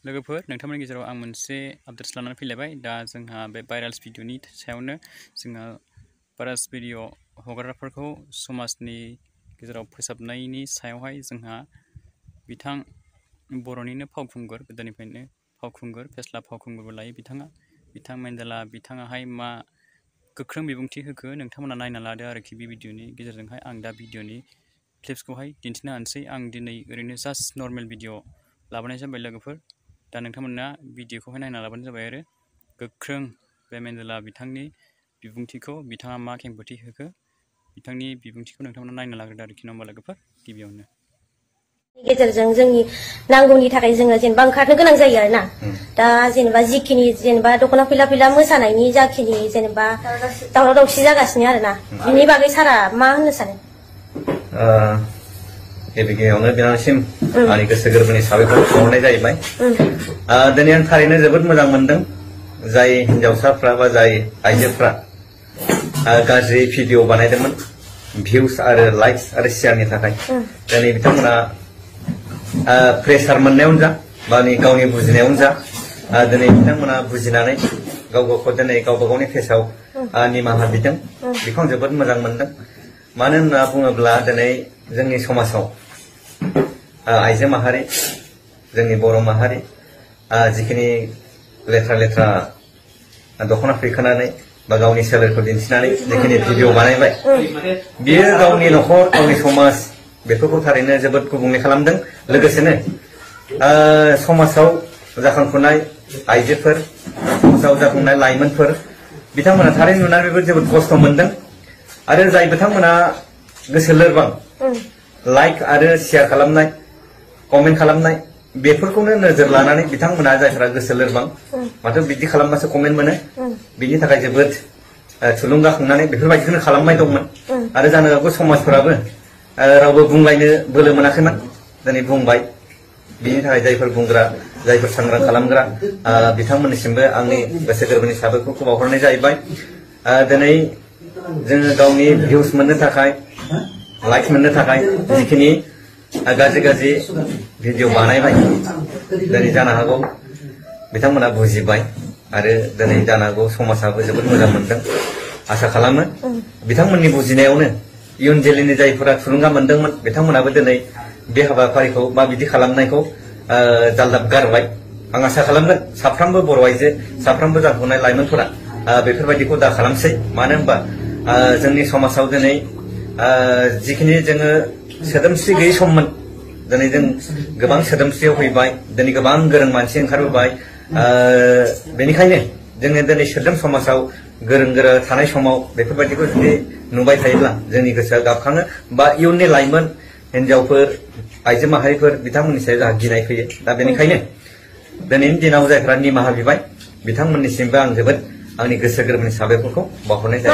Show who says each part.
Speaker 1: लोगोफोर नोंथांमोननि गेजेराव आं मोनसे आपडेट्स लानानै फैलायबाय दा जोंहा बे भाइराल्स भिडिअनि सायावनो जोंहा भाइराल्स भिडिअ हगारग्राफोरखौ समाजनि गेजेराव फोसाबनायनि सायावहाय जोंहा बिथां बर'निनो फावखुंगुर गोदोनिफ्रायनो फावखुंगुर फेस्ला फावखुंगुरबो लायो बिथां मेन्डेला बिथाङाहाय मा गोख्रों बिबुंथि होखो नोंथांमोना नायना लादो आरोखि बे भिडिअनि गेजेरजोंहाय आं दा भिडिअनि क्लिप्सखौहाय दिन्थिनो हानोसै आं दिनै ओरैनो जास्ट नर्मेल भिडिअ लाबोनाय जाबाय लोगोफोर दा नोंथांमोना भिडिअखौहाय नायना लाबानो जाबाय आरो गोख्रों बे मेन्डेला बिथांनि बिबुंथिखौ बिथाङा मा खेंफोरथि होखो बिथांनि बिबुंथिखौ नोंथांमोना नायना लाग्रोदो आरोखि नङा होमबा लोगोफोर गिबियावनो
Speaker 2: गेजेरजों जोंनि नांगौनि थाखाय जोङो जेनेबा ओंखारनो गोनां जायो आरो ना दा जेनेबा जिखिनि जेनेबा दख'ना फैला फैला मोसानायनि जाखिनि जेनेबा दावराव दावसि जागासिनो आरो ना बिनि बागै सारा मा होननो सानो
Speaker 3: गिबियावनो बिनानावसिम आंनि गोसो गोरबोनि साबायखर बावहरनाय जाहैबाय दिनै आं थारैनो जोबोद मोजां मोनदों जाय हिन्जावसाफ्रा बा जाय आइजोफ्रा गाज्रि भिडिअ बानायदोंमोन भिउस आरो लाइक्स आरो शेयारनि थाखाय दिनै बिथांमोना प्रेसार मोननायावनो जा बा गावनि बुजिनायावनो जा दिनै बिथांमोना बुजिनानै गावखौ दिनै गावबा गावनि फेसआव निमाहा बिदों बेखौ आं जोबोद मोजां मोनदों मानो होनना बुङोब्ला दिनै जोंनि समाजाव आइजो माहारि जोंनि बर' माहारि जिखिनि लेथ्रा लेथ्रा दख'ना फैखानानै बा गावनि सोलेरखौ दिन्थिनानै जिखिनि भिडिअ बानायबाय बियो गावनि न'खर गावनि समाज बेफोरखौ थारैनो जोबोद गुबुंले खालामदों लोगोसेनो समाजाव जाखांफुनाय आइजोफोर समाजाव जाखांनाय लाइमोनफोर बिथांमोना थारैनो नुनानैबो जोबोद खस्थ' मोनदों आरो जाय बिथांमोना गोसो लोरबां लाइक आरो शेयार खालामनाय कमेन्ट खालामनाय बेफोरखौनो नोजोर लानानै बिथांमोना जायफोरा गोसो लोरबां माथो बिदि खालामबासो कमेन्ट मोनो बिनि थाखाय जोबोद थुलुंगाखांनानै बेफोरबायदिखौनो खालामनाय दंमोन आरो जानो हागौ समाजफोराबो रावबो बुंलायनो बोलो मोनाखैमोन दिनै बुंबाय बिनि थाखाय जायफोर बुंग्रा जायफोर सांग्रां खालामग्रा बिथांमोननिसिमबो आंनि गोसो गोरबोनि साबायखरखौ बावहरनाय जाहैबाय दिनै जोङो गावनि भिउस मोननो थाखाय लाइक्स मोननो थाखाय जिखिनि गाज्रि गाज्रि भिडिअ बानायबाय दिनै जानो हागौ बिथांमोना बुजिबाय आरो दिनै जानो हागौ समाजाबो जोबोद मोजां मोनदों आसा खालामो बिथांमोननि बुजिनायावनो इयुन जोलैनि जायफोरा थुलुंगा मोनदोंमोन बिथांमोनाबो दिनै बे हाबाफारिखौ बा बिदि खालामनायखौ जालदाब गारबाय आं आसा खालामगोन साफ्रोमबो बर' आइजो साफ्रोमबो जाखांफुनाय लाइमोनफोरा बेफोरबायदिखौ दा खालामसै मानो होनबा जोंनि समाजाव दिनै जिखिनि जोङो सोदोमस्रि गैयै सममोन दिनै जों गोबां सोदोमस्रियाव फैबाय दिनै गोबां गोरों मानसि ओंखारबोबाय बेनिखायनो जोङो दिनै सोद्रोम समाजाव गोरों गोरा थानाय समाव बेफोरबायदिखौ जुदि नुबाय थायोब्ला जोंनि गोसोआ गाबखाङो बा इयुननि लाइमोन हिन्जावफोर आइजो माहारिफोर बिथांमोननि सायाव जोंहा गिनाय फैयो दा बेनिखायनो दिनैनि दिनाव जायफ्रा निमाहा बिबाय बिथांमोननिसिमबो आं जोबोद आंनि गोसो गोरबोनि साबायखरखौ बावहरनाय जायो।